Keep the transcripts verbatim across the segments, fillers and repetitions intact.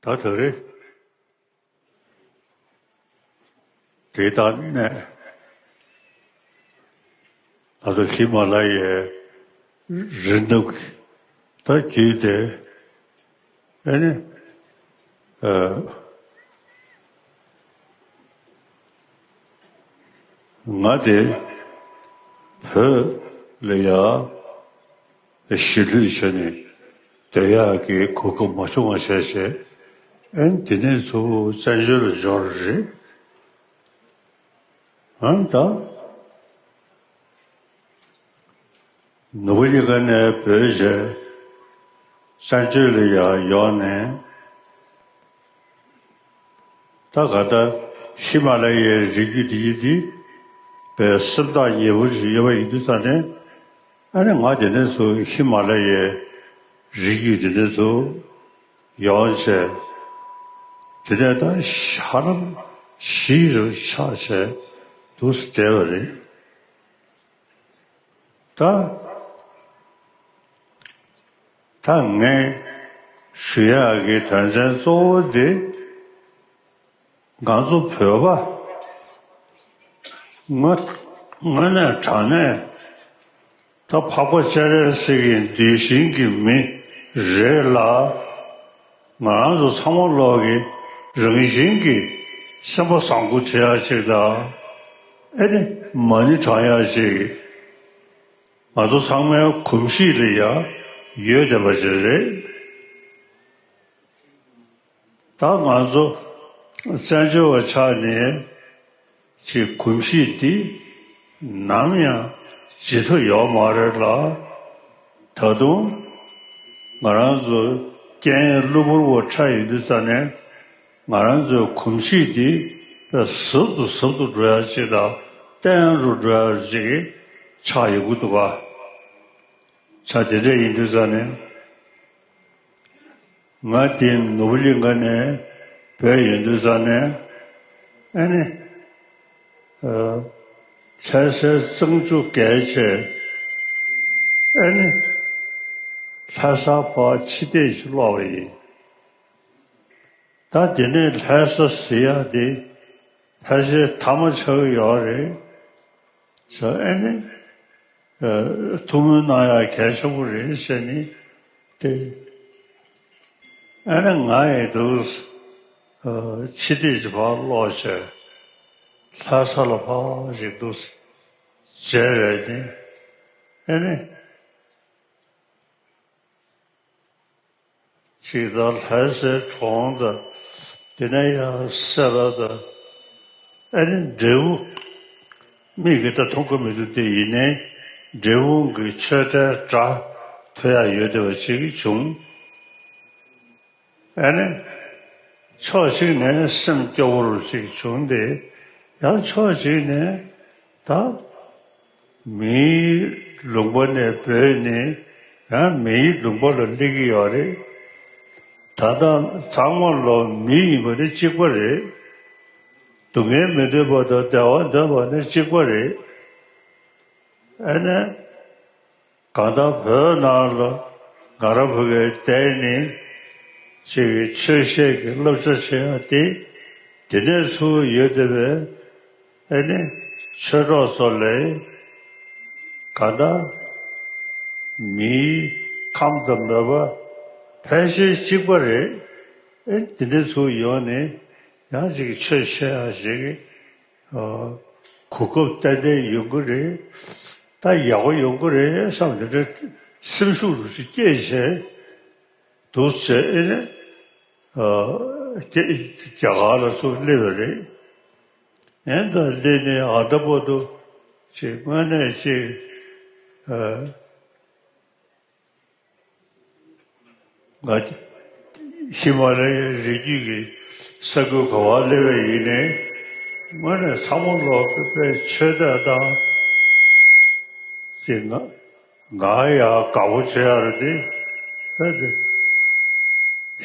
ད་ད་རེས་དེ་ལྟར་གནས། ད་ལྟ་ཧི་མ་ལ་ཡའི་རི་ནུབ་ཀྱི་ད་རྒྱུད་དེ། ཨེ་ནི། ཨ། ང་དེ་བོད་ལ་ཡ་གཞིས་ལུས་བྱས་ནས་སྡོད་ཡག་གི་གོ་སྐབས་མ་བྱུང་བ་བྱས་བྱས། ཨེ་ནི་དེ་ནས་ཚུར་བཙན་བྱོལ་ལ་འབྱོར་རེད། ཨ་ད། ནོར་བུ་གླིང་ཁ་ནས་བྲོས་བྱས་བཙན་བྱོལ་ལ་ཡར་ཡོང་ནས། ད་ག་ད་ཧི་མ་ལ་ཡའི་རི་རྒྱུད་འདི་ཡི་འདི་བས་སེམས་ཐག་ཉེ་པོ་ཞིག་ཡོད་པ་ཡིན་དུས་ཙང་ནས། ཨ་ནི་ང་དེ་ནས་ཚུར་ཧི་མ་ལ་ཡའི་རི་རྒྱུད་དེ་ནས་ཚུར་ཡོང་བྱས། དེ་ནས་ད་ཧ་ལམ་གཞིས་རུ་ཆགས་བྱས་འདུག་སེ་བསྡད་པ་རེད། ད། ད་ངས་ཞུ་ཡག་གི་དོན་ཚན་གཙོ་བོ་དེ། ང་ཚོ་བོད་པ་དངོས་དངོས་གནས་དྲང་གནས་ད་འཕགས་པ་སྤྱན་རས་གཟིགས་ཀྱི་གདུལ་ཞིང་གི་མི་རེད་ལ། ང་རང་ཚོ་ཚང་མ་ལོག་གི་རང་བཞིན་གྱིས་སེམས་པ་བཟང་པོ་བྱེད་ཡག་ཅིག་དང་། ཨེ་ནི་མ་ཎི་བགྲང་ཡག་ཅིག་ང་ཚོ་ཚང་མའི་གོམས་གཤིས་ལ་ཡང་ཡོད་བསྡད་པ་ཅིག་རེད། ད་ང་ཚོ་བཙན་བྱོལ་བ་ཆགས་ནས་ཅིག་གོམས་གཤིས་འདི་ནམ་ཡང་བརྗེད་ཐུབ་ཡོད་མ་རེད་ལ། ད་དུང་ང་རང་ཚོ་རྐྱེན་གློ་བུར་བ་འཕྲད་ཡོང་དུས་ཙ་ནས། ང་རང་ཚོའི་གོམས་གཤིས་འདི་ཟབ་ཏུ་ཟབ་ཏུ་འགྲོ་ཡ་ཅིག་དང་བརྟན་རུ་འགྲོ་ཡ་ཅིག་ཆགས་ཡོང་གི་འདུག་ག་ཆ་དེ་འདྲ་ཡིན་དུས་ཙ་ནས། ང་དེ་ནོར་བུ་གླིང་ཁ་ནས་བྲོས་ཡོང་དུས་ཙ་ནས། ཨ་ནི། ཨ། ལྷ་སའི་གཙང་ཆུ་བརྒལ་བྱས། ཨ་ནི། ལྷ་ས་བར་ཕྱི་བལྟས་ཤིག་སློག་པ་ཡིན། ད་དེ་ནས་ལྷ་ས་ཟེར་ཡག་དེ་ཕལ་ཆེར་མཐའ་མ་ཆགས་ཀྱི་ཡོད་རེད། ཟེར་ཨ་ནི། ཨ། ཐུགས་སྨོན་གནང་ཡག་གལ་ཆེན་པོ་རེད་ཟེར་ནས་དེ། ཨ་ནི་ང་ཡི་འདུག་ཨ། ཕྱི་བལྟས་ཀྱི་ཕར་སློག་བྱས། ལྷ་ས་ལ་ཕར་ཞིག་འདུག་མཇལ་རེད་དེ། ཨ་ནི། ཅིག་ད་ལྷ་སའི་གྲོང་དང་། དེ་ནས་ཡང་སེ་ར་དང་། ཨ་ནི་འབྲས་སྤུངས། མིག་གིས་ད་མཐོང་གི་མི་འདུག་སྟེ། ཡིན་ནའི་འབྲས་སྤུངས་ཀྱི་ཆོས་གྲྭའི་སྒྲ་ཐོས་ཡག་ཡོད་བསྡད་པ་ཅིག་བྱུང་། ཨ་ནི། ཕྱོགས་གཅིག་ནས་སེམས་སྐྱོ་བོ་རུ་ཅིག་བྱུང་སྟེ། ཡང་ཕྱོགས་གཅིག་ནས་ད། མིའི་ལུང་པ་ནས་བྲོས་ནས་ཡང་མིའི་ལུང་པ་ལ་སླེབས་ཀྱི་ཡོད་རེད། ད་ལྟ་ཚང་མ་ལོ་མི་ཡིན་པ་ནི་གཅིག་པ་རེད། སྡུག་བསྔལ་མི་འདོད་པ་དང་བདེ་བ་འདོད་པ་ནི་གཅིག་པ་རེད། ཨ་ནི། གང་ལྟར་བོད་ནང་ལ་ང་རང་བོད་སྐད་བསྟན་ནས་ཅིག་ཆོས་བཤད་ཀྱི་བསླབ་བྱ་བྱེད་ཡག་དེ། དེ་ནས་ཚུར་ཡོད་བསྡད་པའི་ཨ་ནི་ཆོས་གྲོགས་ཚོ་ལ། གང་ལྟར་མིའི་ཁམས་དང་མོས་པ་ཕལ་ཆེར་གཅིག་པ་རེད། ཨེ་དེ་འདྲ་ཚུར་ཡོང་ནས་ཡང་ཅིག་ཆོས་བཤད་ཡག་ཅིག་གོ་སྐབས་ཏན་ཏན་ཡོང་གི་རེད། ད་ཡག་པོ་ཡོང་གི་རེད་བསམ་དེ་འདྲ་སེམས་ཤུགས་རུ་ཅིག་སྐྱེས་བྱས་འདུག་བྱས། ཨེ་ནས་རྒྱ་རྒྱ་གར་ལ་ཚུར་སླེབས་པ་རེད། ཨེ་ད་སླེབས་ནས་ཨ་ད་བར་དུ་ཅིག་དངོས་གནས་ཅིག་ང་ཧི་མ་ལ་ཡའི་རི་རྒྱུད་ཀྱི་ས་ཁུལ་ག་བར་སླེབས་པ་ཡིན་ནའི། དངོས་གནས་ཚང་མ་ལོག་པའི་ཆོས་དད་དང་། ཅིག་ང་ང་ཡང་དགའ་པོ་བྱེད་ཡག་རེད་དེ། ཨ་དེ་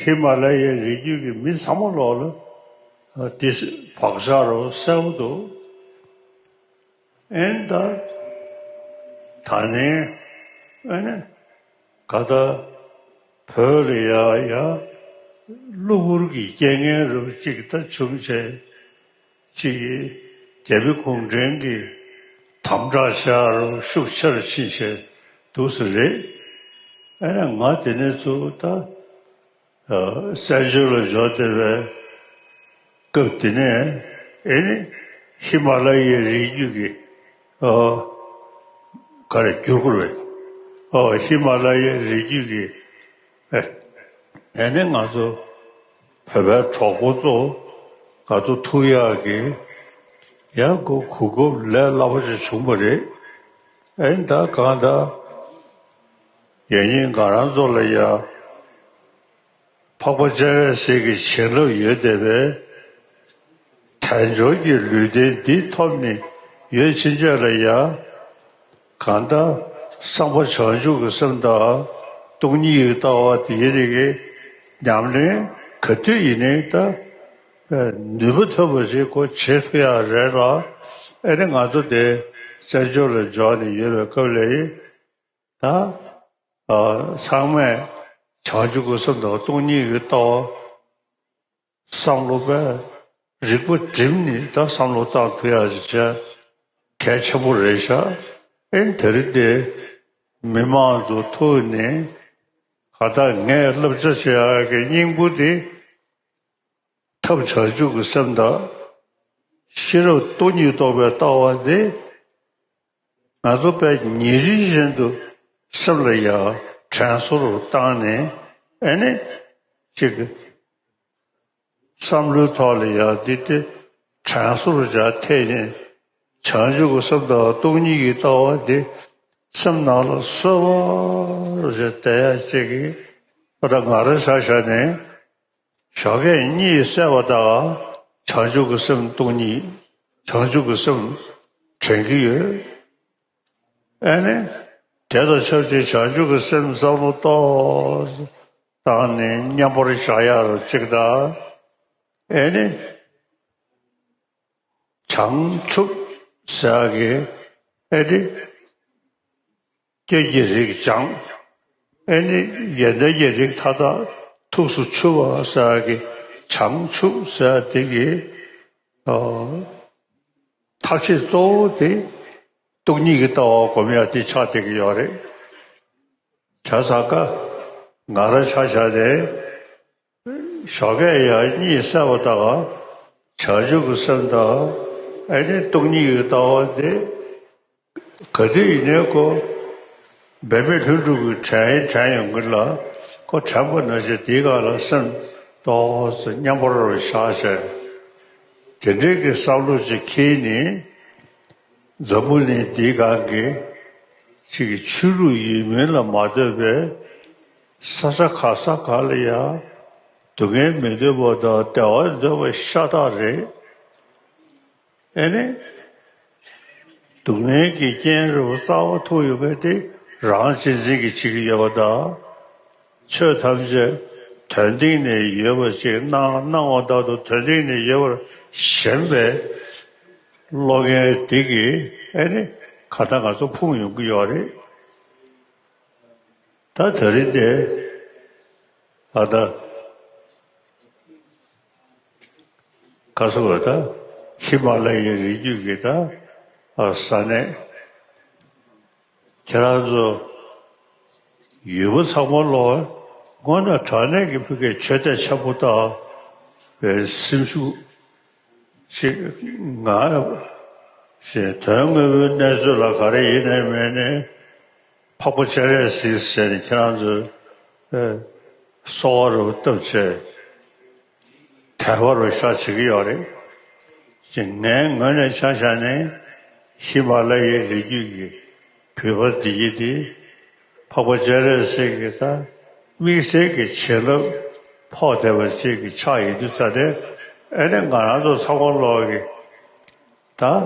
ཧི་མ་ལ་ཡའི་རི་རྒྱུད་ཀྱི་མི་ཚང་མ་ལོག་ལ་དེ་བག་ཆགས་རོ་གསལ་པོ་འདུག་ཨེ་ད། ད་ནི་ཨེ་ནི་ག་ད་བོད་ལ་ཡ་ཡ་ གློ་བུར་གྱི་རྐྱེན་ངན་རུ་གཅིག་ད་བྱུང་བྱས། གཅིག་གིས་རྒྱ་མི་གུང་ཁྲན་གྱི་དམ་དྲག་བྱ་རུ་ཤུགས་ཆེར་ཕྱིན་བྱས་འདུག་ས་རེད། ཨ་ནི་ང་དེ་ནས་ཚུར་ད་བཙན་བྱོལ་ལ་འབྱོར་བསྡད་པའི་སྐབས་དེ་ནས་ཨེ་ནི་ཧི་མ་ལ་ཡའི་རི་རྒྱུད་ཀྱི་ཨ་ག་རེ་བསྒྱུར་དགོས་རེད། ཨ་ཧི་མ་ལ་ཡའི་རི་རྒྱུད་ཀྱི་ཨེ་ཨེ་ནི་ང་ཚོ་བོད་པའི་གྲོགས་པོ་ཚོ་ང་ཚོ་ཐུག་ཡག་གི་ཡང་གོ་གོ་སྐབས་ལས་སླ་པོ་ཞིག་བྱུང་བ་རེད། ཨེ་ནི་ད་གང་ལྟར་ཡང་སྙིང་ང་རང་ཚོ་ལ་ཡ། འཕགས་པ་སྤྱན་རས་གཟིགས་ཀྱི་བྱིན་རླབས་ཡོད་བསྡད་པས། དལ་འབྱོར་གྱི་ལུས་རྟེན་འདི་ཐོབ་ནས་ཡོད་ཕྱིན་ཆད་ལ་ཡང་། གང་ལྟར་བསམ་པ་བྱང་ཆུབ་ཀྱི་སེམས་དང་སྟོང་ཉིད་ཀྱི་ལྟ་བ་དེའི་རིགས་ཀྱི་ཉམས་ལེན་ག་དུས་ཡིན་ནའི་ད་ནུས་པ་ཐོན་པ་ཞིག་ཁོ་བྱེད་ཐུབ་ཡག་རེད་ལ། ཨེ་ནི་ང་ཚོ་དེ་བཙན་བྱོལ་ལ་འབྱོར་ནས་ཡོད་པའི་སྐབས་ལ་ཡིན། ད། ཨ། ཚང་མས་བྱང་ཆུབ་ཀྱི་སེམས་དང་སྟོང་ཉིད་ཀྱི་ལྟ་བ་བསམ་བློ་པས་རིག་པ་བསྒྲིམས་ནས་ད་བསམ་བློ་བཏང་ཐུབ་ཡག་ཅིག་བྱས་གལ་ཆེན་པོ་རེད་ཤག་ཨེ་དེ་རིང་འདི་མི་མང་ཚོ་ཐུག་ནས་ག་ད་ངས་བསླབ་བྱ་བྱེད་ཡག་གི་སྙིང་པོ་དེ། ཐབས་བྱང་ཆུབ་ཀྱི་སེམས་དང་། ཤེས་རབ་སྟོང་ཉིད་རྟོགས་པའི་ལྟ་བ་འདི། ང་ཚོ་དཔེ་ཉིན་རེ་བཞིན་དུ་སེམས་ལ་ཡང་དྲན་གསོ་རུ་བཏང་ནས་ཨེ་ནི་ཅིག་བསམ་བློའི་ཐོག་ལ་ཡང་འདི་དེ་དྲན་གསོ་རུ་བྱ་ཐེག་ནས་བྱང་ཆུབ་ཀྱི་སེམས་དང་སྟོང་ཉིད་ཀྱི་ལྟ་བ་འདི་སེམས་ནང་ལ་གསོལ་བ་རུ་བྱས་བསྡད་ཡ་ཅིག་གིས་ཨ་ད་ང་རང་ཆ་བཞག་ནས། ཞོགས་ཀས་གཉིད་སད་པ་དང་བྱང་ཆུབ་ཀྱི་སེམས་སྟོང་ཉིད། བྱང་ཆུབ་ཀྱི་སེམས་དྲན་གྱི་ཡོད། ཨ་ནི། དེ་དང་ཆབས་ཅིག་བྱང་ཆུབ་ཀྱི་སེམས་བསམ་བློ་ཏོག་ཙམ་བཏང་ནས་མཉམ་པོར་བཞག་ཡག་རུ་གཅིག་དང་། ཨ་ནི། བྱང་ཆུབ་ཟེར་ཡག་གི་ཨ་ནི། སྐྱོན་གྱི་རིགས་སྦྱངས། ཨེ་ནི་ཡོན་ཏན་གྱི་རིགས་མཐའ་དག་ཐུགས་སུ་ཆུད་པ་ཟེར་གྱི་བྱང་ཆུབ་ཟེར་དེ་གི་ཨ་ཐབས་ཤེས་གཙོ་བོ་དེ་སྟོང་ཉིད་ཀྱི་ལྟ་བ་སྒོམ་ཡག་དེ་ཆགས་བསྡད་ཀྱི་ཡོད་རེད། བྱས་ཙང་ཀ་ང་རང་ཆ་བཞག་ནས། ཞོགས་ཀས་ཡར་གཉིད་སད་པ་དང་བྱང་ཆུབ་ཀྱི་སེམས་དང་ཨེ་ནི་སྟོང་ཉིད་ཀྱི་ལྟ་བ་དེ་ག་དུས་ཡིན་ནའི་ཁོ་འབད་མེད་ལྷུན་གྲུབ་ཀྱི་དྲན་དྲན་ཡོང་གི་ལ། ཁོ་དྲན་པ་ནང་བཞིན་དེའི་སྒང་ལ་སེམས་ཏོག་ཙམ་མཉམ་པོར་བཞག་བྱས། དེ་འདྲའི་གི་བསམ་བློ་ཅིག་འཁྱེར་ནས། འཛམ་བུ་གླིང་འདིའི་སྒང་གི་ཅིག་གི་ཆོས་ལུགས་ཡིན་མིན་ལ་མ་ལྟོས་པའི་ས་ཆ་ག་ས་ག་ལ་ཡང་སྡུག་བསྔལ་མི་འདོད་པ་དང་བདེ་བ་འདོད་པ་ཤ་སྟག་རེད། ཨེ་ནི། སྡུག་བསྔལ་གྱི་རྐྱེན་རུ་རྩ་བ་ཐུག་ཡོད་པ་དེ་རང་གཅེས་འཛིན་གྱིས་བྱེད་ཀྱི་ཡོད་པ་དང་། ཆོས་ཐམས་ཅད་དོན་སྟེང་ནས་ཡོད་པ་ཞིག་སྣང་སྣང་བ་ལྟར་དུ་དོན་སྟེང་ནས་ཡོད་པར་ཞེན་པའི་བློ་ངན་འདི་གིས་ཨེ་ནི་ག་ད་ང་ཚོ་ཕུང་ཡོང་གི་ཡོད་རེད། ད་དེ་རིང་དེ་ཨ་ད་ག་སོ་བ་ད་ཧི་མ་ལ་ཡའི་རི་རྒྱུད་ཀྱི་ད་ཨ་ས་གནས། ཁྱེད་རང་ཚོ་ཡུལ་པ་ཚང་མ་ལོ་དངོས་གནས་དྲང་གནས་ཀྱི་ཕ་གིའི་ཆོས་དད་ཆེན་པོ་དང་བའི་སེམས་ཤུགས་ཤིག་ང་ཞེས་དོན་དངོས་པོའི་གནས་ཚུལ་ལ་ག་རེ་ཡིན་ནའི་མེད་ནའི་འཕགས་པ་སྤྱན་རས་གཟིགས་ཟེར་ནས་ཁྱེད་རང་ཚོས་གསོལ་བ་རུ་བཏབ་བྱས། དད་པ་རུ་ཤར་བྱེད་ཀྱི་ཡོད་རེད། ཅེས་ངའི་ངོས་ནས་ཆ་བཞག་ནས་ཧི་མ་ལ་ཡའི་རི་རྒྱུད་ཀྱི་བོད་པ་འདི་ཡིན་ཏེ། འཕགས་པ་སྤྱན་རས་གཟིགས་ཀྱི་ད་དམིགས་བསལ་གྱི་བྱིན་རླབས་ཕོག་བསྡད་པ་ཅིག་གི་ཆ་ཡིན་དུས་ཙང་ནས། ཨེ་ནས་ང་རང་ཚོ་ཚང་མ་ལོག་གི་ད་བྱང་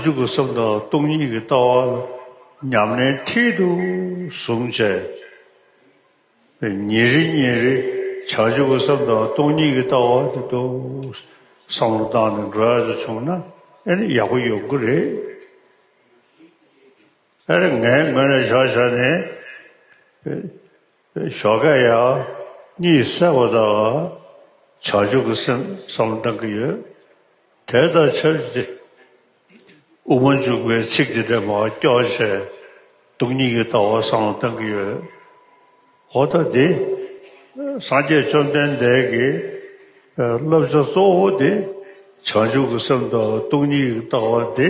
ཆུབ་ཀྱི་སེམས་དང་སྟོང་ཉིད་ཀྱི་ལྟ་བ་ལ་ཉམས་ལེན་མཐིལ་དུ་བཟུང་བྱས། ཉིན་རེ་ཉིན་རེ་བྱང་ཆུབ་ཀྱི་སེམས་དང་སྟོང་ཉིད་ཀྱི་ལྟ་བ་དེ་ཏོག་བསམ་བློ་བཏང་ནས་འགྲོ་ཡག་ཅིག་བྱུང་ན་ཨེ་ནི་ཡག་པོ་ཡོང་གི་རེད། ཨེ་ནི་ངའི་ངོས་ནས་ཆ་བཞག་ནས་ཞོགས་ཀས་ཡར་ གཉིད་སད་པ་དང་བྱང་ཆུབ་ཀྱི་སེམས་བསམ་བློ་གཏང་གི་ཡོད། དེ་དང་ཆབས་ཅིག་དབུགས་མ་འཇུག་པའི་ཚིག་དེ་འདྲ་མར་སྐྱོར་བྱས་སྟོང་ཉིད་ཀྱི་ལྟ་བ་བསམ་བློ་གཏང་གི་ཡོད། འོ་ད་འདི་སངས་རྒྱས་བཅོམ་ལྡན་འདས་ཀྱི་བསླབ་བྱ་གཙོ་བོ་འདི་བྱང་ཆུབ་ཀྱི་སེམས་དང་སྟོང་ཉིད་ཀྱི་ལྟ་བ་འདི་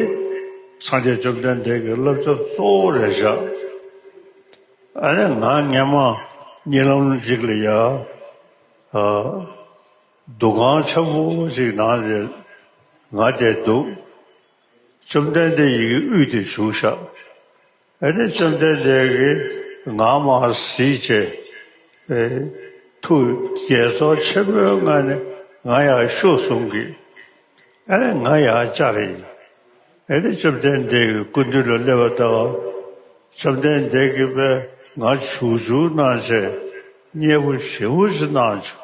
སངས་རྒྱས་བཅོམ་ལྡན་འདས་ཀྱི་བསླབ་བྱ་གཙོ་བོ་རེད་བཞག་ཨ་ནི་ང་སྔན་མ་གཉིད་ལམ་གཅིག་ལ་ཡ། ཨ། འདུ་ཁང་ཆེན་པོ་ཞིག་ནང་ལ་ང་བསྡད་འདུག་བཅོམ་ལྡན་འདས་ཡི་གེ་དབུས་དེ་བཞུགས་ཤག་ཨ་ནི་བཅོམ་ལྡན་འདས་ཀྱིས་ང་མར་གཟིགས་བྱས། ཨེ། ཐུགས་དགྱེས་ཚོར་ཆེན་པོའི་ངང་ནས་ང་ཡར་ཤོག་གསུང་གི་ཨ་ནི་ང་ཡར་བཅར་ཡིན། ཨ་ནི་བཅོམ་ལྡན་འདས་ཀྱི་སྐུ་མདུན་ལ་སླེབས་པ་དང་། བཅོམ་ལྡན་འདས་ཀྱིས་པས་ང་བྱུག་བྱུག་གནང་བྱས་མཉེས་པོ་ཞེ་པོ་ཅིག་གནང་བྱུང་།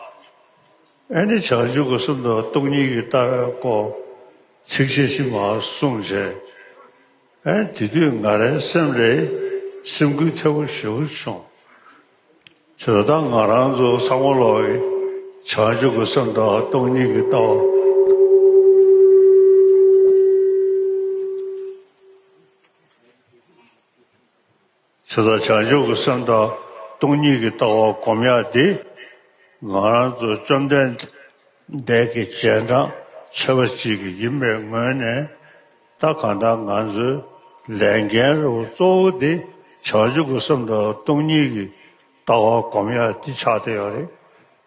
ཨ་ནི་བྱང་ཆུབ་ཀྱི་སེམས་དང་སྟོང་ཉིད་ཀྱི་ལྟ་བའི་སྐོར་ཚིགས་བཅད་ཅིག་མར་གསུངས་བྱས། ཨ་ནི་དེ་དུས་ང་རའི་སེམས་ལ་སེམས་འགུལ་ཐེབས་པོ་ཞེ་པོ་བྱུང་། བྱས་ཙང་ང་རང་ཚོ་ཚང་མ་ལོག་གིས་བྱང་ཆུབ་ཀྱི་སེམས་དང་སྟོང་ཉིད་ཀྱི་ལྟ་བ། བྱས་ཙང་བྱང་ཆུབ་ཀྱི་སེམས་དང་སྟོང་ཉིད་ཀྱི་ལྟ་བ་སྒོམ་ཡག་འདི་ང་རང་ཚོ་བཅོམ་ལྡན་འདས་ཀྱི་རྗེས་འབྲང་ཆེ་བ་ཅིག་ཡིན་པའི་ངོས་ནས། ད་གང་ལྟར་ང་ཚོའི་ལས་འགན་རེ་བ་གཙོ་བོ་དེ་བྱང་ཆུབ་ཀྱི་སེམས་དང་སྟོང་ཉིད་ཀྱི་ལྟ་བ་སྒོམ་ཡག་འདི་ཆགས་བསྡད་ཡོད་རེད།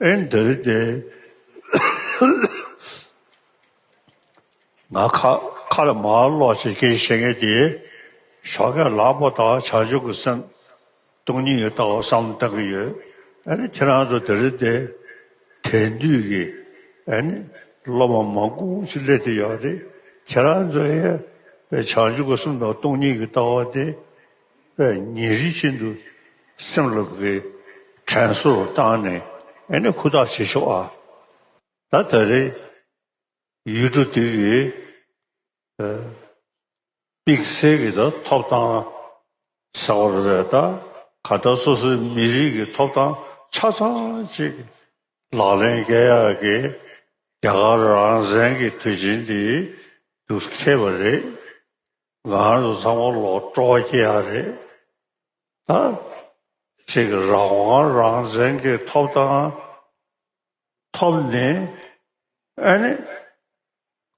ཨེ་འདིར་དེ་ང་ཁ་ཁ་ལ་མར་ཀློག་བྱེད་ཀྱི་བཤད་མཁན་དེ་ཞོགས་ཀས་ལངས་པ་དང་བྱང་ཆུབ་ཀྱི་སེམས། སྟོང་ཉིད་ཀྱི་ལྟ་བ་བསམ་བློ་གཏང་གི་ཡོད། ཨ་ནི་ཁྱེད་རང་ཚོ་དེ་རིང་དེ་དེང་དུས་ཀྱི་ཨ་ནི་སློབ་མ་མང་པོ་ཞིག་སླེབས་བསྡད་ཡོད་རེད། ཁྱེད་རང་ཚོ་ཡང་བྱང་ཆུབ་ཀྱི་སེམས་དང་སྟོང་ཉིད་ཀྱི་ལྟ་བ་དེ་དཔེ་ཉིན་རེ་བཞིན་དུ་སེམས་ལ་གི་དྲན་གསོ་བཏང་ནས་ཨ་ནི་ཧུར་ཐག་བྱེད་ཤོག་ཨ། ད་དེ་རིང་ཡུལ་གྲུ་དེ་གི་དམིགས་བསལ་གྱི་ད་ཐོབ་ཐང་ཟེར་བ་རེད་པས། ད་ག་ད་སོ་སོའི་མི་རིགས་ཀྱི་ཐོབ་ཐང་ཆ་ཚང་ཅིག་ལག་ལེན་འཁེལ་ཡག་གི་རྒྱ་གར་རང་བཙན་གྱི་དུས་ཆེན་འདི་དུས་འཁེལ་བ་རེད། ང་རང་ཚོ་ཚང་མ་ལོག་སྤྲོ་བ་སྐྱེ་ཡག་རེད། ད་ཅིག་རང་དབང་རང་བཙན་གྱི་ཐོབ་ཐང་ཐོབ་ནས་ཨ་ནི་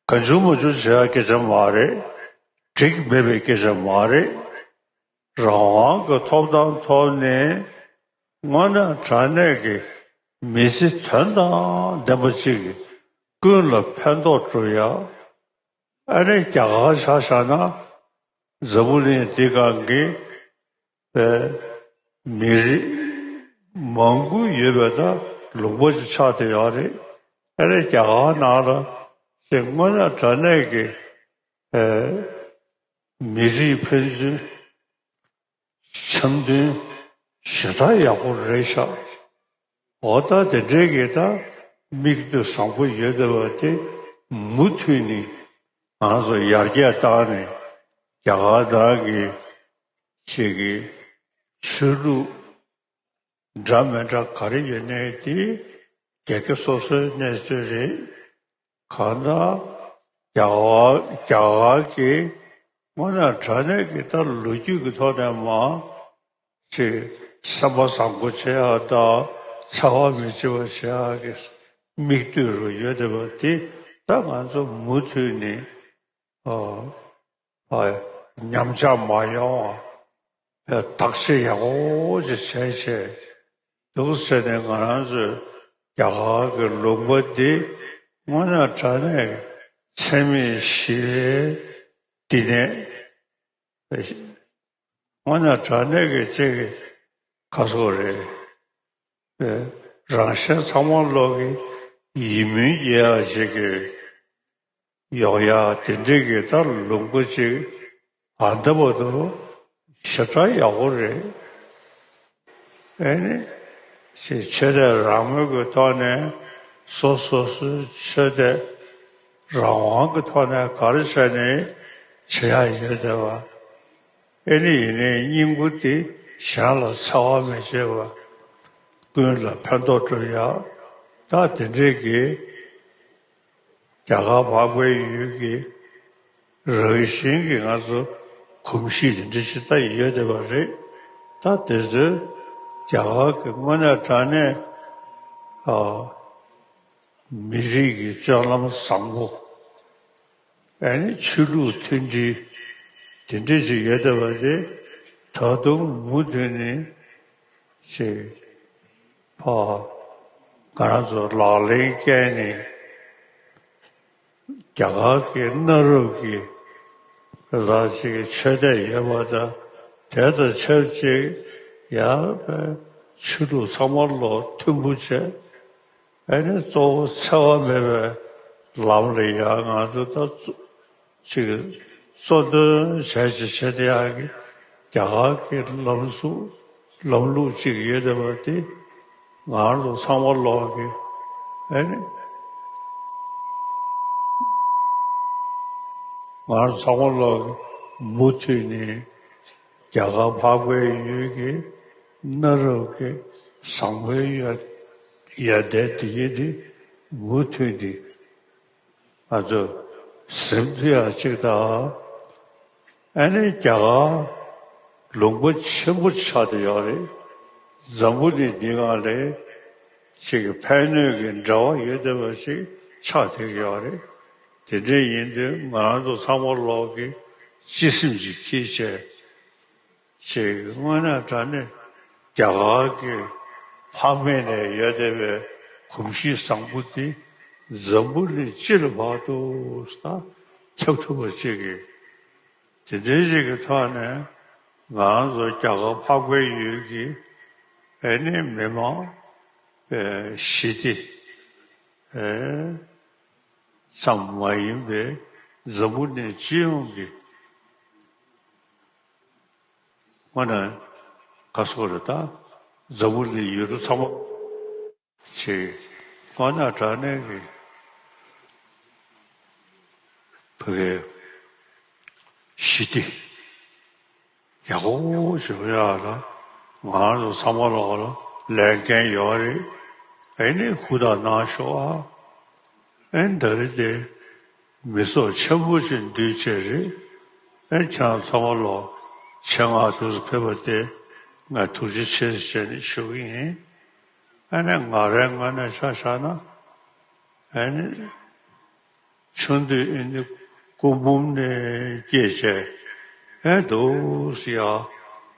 གང་བྱུང་མང་བྱུང་བྱེད་ཡག་སྐད་ཆ་མ་རེད། འགྲིག་མེད་པའི་སྐད་ཆ་མ་རེད། རང་དབང་གི་ཐོབ་ཐང་ཐོབ་ནས་དངོས་གནས་དྲང་གནས་ཀྱི་མི་ཚེ་དོན་དང་ལྡན་པ་ཅིག་གི་ཀུན་ལ་ཕན་ཐོགས་སྒྲུབ་ཡག་ཨ་ནི་རྒྱ་གར་ཆ་བཞག་ན་འཛམ་བུ་གླིང་འདི་སྒང་གི་པའི་མི་རིགས་མང་པོ་ཡོད་པའི་ད་ལུང་པ་ཅིག་ཆགས་བསྡད་ཡོད་རེད། ཨ་ནི་རྒྱ་གར་ནང་ལ་ཅིག་དངོས་གནས་དྲང་གནས་ཀྱི་ཨེ་མི་རིགས་ཕན་ཚུན་འཆམ་མཐུན་ཞེ་དྲག་ཡག་པོ་རེད་ཤག་འོ་ད་དེ་འདྲའི་གི་ད་མིག་ལྟོས་བཟང་པོ་ཡོད་བསྡད་པ་དེ་མུ་མཐུད་ནས་ང་ཚོ་ཡར་རྒྱས་བཏང་ནས་རྒྱ་གར་ནང་གི་ཅིག་གི་ཆོས་ལུགས་འདྲ་མི་འདྲ་ག་རེ་ཡོད་ནའི་དེ་རྒྱལ་ཁབ་སོ་སོའི་གནས་ཚུལ་རེད། གང་ལྟར་རྒྱ་གར་རྒྱ་གར་གྱི་དངོས་གནས་དྲང་གནས་ཀྱི་ད་ལོ་རྒྱུས་ཀྱི་ཐོག་ནས་མ་ཅིག་སེམས་པ་བཟང་པོ་བྱེད་ཡག་དང་འཚེ་བ་མི་བྱེད་པ་བྱེད་ཡག་གི་མིག་ལྟོས་རུ་ཡོད་བསྡད་པ་དེ་ད་ང་ཚོ་མུ་མཐུད་ནས་ཨ་ཨ་ཉམས་ཆག་མ་ཡོང་བ་བདག་གཅེས་ཡག་པོ་ཅིག་བྱས་བྱས་འདུག་ཟེར་ནས་ང་རང་ཚོའི་རྒྱ་གར་གྱི་ལུང་པ་འདི་དངོས་གནས་དྲང་གནས་འཚེ་མེད་ཞི་བའི་བསྟི་གནས། དངོས་གནས་དྲང་གནས་ཀྱི་ཅིག་གི་ཁ་སོ་རེད། རང་གཞན་ཚང་མ་ལོག་གི་ཡིད་སྨོན་སྐྱེ་ཡག་ཅིག་གི་ཡོང་ཡག་དེ་འདྲའི་གི་ད་ལུང་པ་ཅིག་ཨ་འདྲ་བོ་འདུག་ཞེ་དྲག་ཡག་པོ་རེད། ཨེ་ནི་ཞེས་ཆོས་དད་རང་མོས་ཀྱི་ཐོག་ནས་སོ་སོ་སོའི་ཆོས་དད་རང་དབང་གི་ཐོག་ནས་ག་རེ་བྱས་ནས་བྱེད་ཡག་ཡོད་བསྡད་པ། ཨེ་ནི་ཡིན་ནའི་སྙིང་པོ་དེ་གཞན་ལ་འཚེ་བ་མི་བྱེད་པ། ཀུན་ལ་ཕན་ཐོགས་འགྲོ་ཡག་ད་དེ་འདྲས་ཀྱི་རྒྱ་གར་འཕགས་པའི་ཡུལ་གྱི་རང་བཞིན་གྱི་ང་ཚོ་གོམས་གཤིས་དེ་འདྲ་ཞིག་ད་ཡོད་བསྡད་པ་རེད། ད་དེ་ཚོའི་རྒྱ་གར་གྱི་དངོས་གནས་དྲང་གནས་ཨ། མི་རིགས་ཀྱི་སྤྱོད་ལམ་བཟང་པོ། ཨ་ནི་ཆོས་ལུགས་མཐུན་སྒྲིལ་དེ་འདྲ་ཞིག་ཡོད་བསྡད་པ་དེ་ད་དུང་མུ་མཐུད་ནས་ཅིག་ཕ་ང་རང་ཚོ་ལག་ལེན་བཀལ་ནས་རྒྱ་གར་གྱི་གནའ་རབས་ཀྱི་ར་ཅིག་ཆོས་དད་ཡོད་པ་དང་དེ་དང་ཆབས་ཅིག་ཡང་ཆོས་ལུགས་ཚང་མ་ལོ་མཐུན་པོ་བྱས། ཨ་ནི་གཙོ་བོ་འཚེ་བ་མེད་པའི་ལམ་ལ་ཡང་ང་ཚོ་ད་གཙོ་ཅིག་གཙོ་འདོན་བྱས་ཅིག་བྱེད་དེ་ཡག་གི་རྒྱ་གར་གྱི་ལམ་སྲོལ་ལམ་ལུགས་ཅིག་ཡོད་བསྡད་པ་དེ་ང་ཚོ་ཚང་མ་ལོག་གི་ཨ་ནི་ང་ཚོ་ཚང་མ་ལོག་གི་མུ་མཐུད་ནས་རྒྱ་གར་འཕགས་པའི་ཡུལ་གྱི་གནའ་རབས་ཀྱི་བཟང་པོའི་ཡ་ཡ་དེ་དེ་ཡིན་དེ་མུ་མཐུད་དེ་ང་ཚོ་ཟིན་ཐུབ་ཡག་ཅིག་དང་། ཨ་ནི་རྒྱ་གར་ལུང་པ་ཆེན་པོ་ཆགས་བསྡད་ཡོད་རེད། འཛམ་བུ་གླིང་འདི་སྒང་ལ་ཅིག་ཕན་གནོད་ཀྱི་འབྲེལ་བ་ཡོད་བསྡད་པ་ཞིག་ཆགས་བསྡད་ཀྱི་ཡོད་རེད། དེ་འདྲ་ཡིན་དུས་ང་རང་ཚོ་ཚང་མ་ལོག་གི་སྤྱི་སེམས་ཅིག་འཁྱེར་བྱས། ཅིག་དངོས་གནས་དྲང་གནས་རྒྱ་གར་གྱི་ཕ་མེས་ནས་ཡོད་བསྡད་པའི་གོམས་གཤིས་བཟང་པོ་འདི་འཛམ་བུ་གླིང་སྤྱི་ལ་བར་དུ་ད་ཁྱབ་ཐུབ་པ་ཅིག་གི་དེ་འདྲའི་ཅིག་གི་ཐོག་ནས་ང་རང་ཚོ་རྒྱ་གར་འཕགས་པའི་ཡུལ་གྱི་ཨ་ནི་མི་མང་པའི་ཞི་བདེ་ཨེ་ཙམ་མ་ཡིན་པའི་འཛམ་བུ་གླིང་སྤྱི་ཡོངས་ཀྱི་དངོས་གནས་ག་སོགས་རེད་ད། འཛམ་བུ་གླིང་ཡུལ་གྲུ་ཚང་མ་ཅིག་དངོས་གནས་དྲང་གནས་ཀྱི་བོད་སྐད་ཞི་བདེ་ཡག་པོ་བྱེད་ཡག་ལ་ང་རང་ཚོ་ཚང་མ་ལོག་ལ་ལས་འགན་ཡོད་རེད། ཨེ་ནི་ཧུར་ཐག་གནང་ཤོག་ཨ། ཨེ་ནི་ད་རེས་དེ། མི་ཚོགས་ཆེན་པོ་ཞིག་འདུས་བྱས་རེད། ཨེ་ཁྱེད་རང་ཚང་མ་ལོ་ཆེད་མངགས་དུས་སུ་ཕེབས་པ་དེ་ང་ཐུགས་རྗེ་ཆེ་ཞེས་ནས་ཞུ་གི་ཡིན། ཨ་ནི་ང་རའི་ངོས་ནས་ཆ་བཞག་ན་ཨ་ནི་ཆུང་དུས་ཨ་ནི་སྐུ་འབུམ་ནས་སྐྱེས་བྱས་ཨེ་འདུག་སེ་ཡ་ལྷ་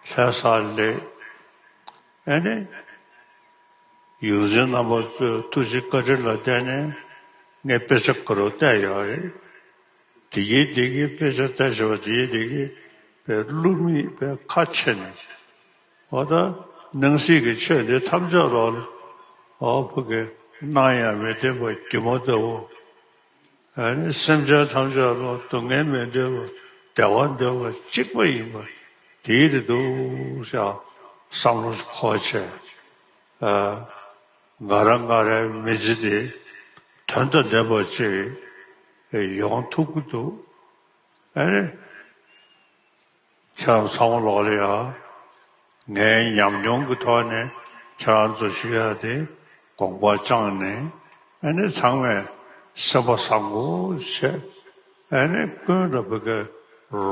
ས་སླེབས། ཨ་ནི། ཡོངས་འཛིན་རྣམ་པ་ཚོའི་ཐུགས་རྗེ་བཀའ་དྲིན་ལ་བརྟེན་ནས་ངས་དཔེ་ཆ་ག་རུ་བལྟས་ཡོད་རེད། དེ་གིས་དེ་གིས་དཔེ་ཆ་བལྟས་བྱས་པ་དེ་གིས་དེ་གིས་པའི་བསླུ་མེད་པའི་ཁ་ཕྱེ་ནས་འོ་ད་སྣང་སྲིད་ཀྱི་ཆོས་འདི་ཐམས་ཅད་རོལ་འོ་ཕ་གི་སྣང་ཡང་མི་བསྟན་པ་སྒྱུ་མ་ལྟ་བུ། ཨ་ནི་སེམས་ཅན་ཐམས་ཅད་ལ་སྡུག་བསྔལ་མི་འདོད་པ་བདེ་བ་འདོད་པ་གཅིག་པ་ཡིན་པ་དེའི་རེད་འདུག་ཟེར་བསམ་བློ་འཁོར་བྱས། ཨ་ང་རང་ང་རའི་མི་ཚེ་དེ་དོན་དང་ལྡན་པ་ཅིག་ཡོང་ཐུབ་ཀྱི་འདུག་ཨ་ནི། ཁྱེད་རང་ཚང་མ་ལོག་ལ་ཡ། ངའི་ཉམས་མྱོང་གི་ཐོག་ནས་ཁྱེད་རང་ཚོ་ཞུ་ཡ་དེ་དགོངས་པ་བཅངས་ནས་ཨ་ནི་ཚང་མས་སེམས་པ་བཟང་པོ་བྱས་ཨ་ནི་ཀུན་ལ་བུ་གའི་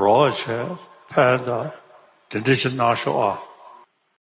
རོགས་བྱས་ཕན་དང་དེ་འདྲ་ཞིག་གནང་ཤོག་ཨ།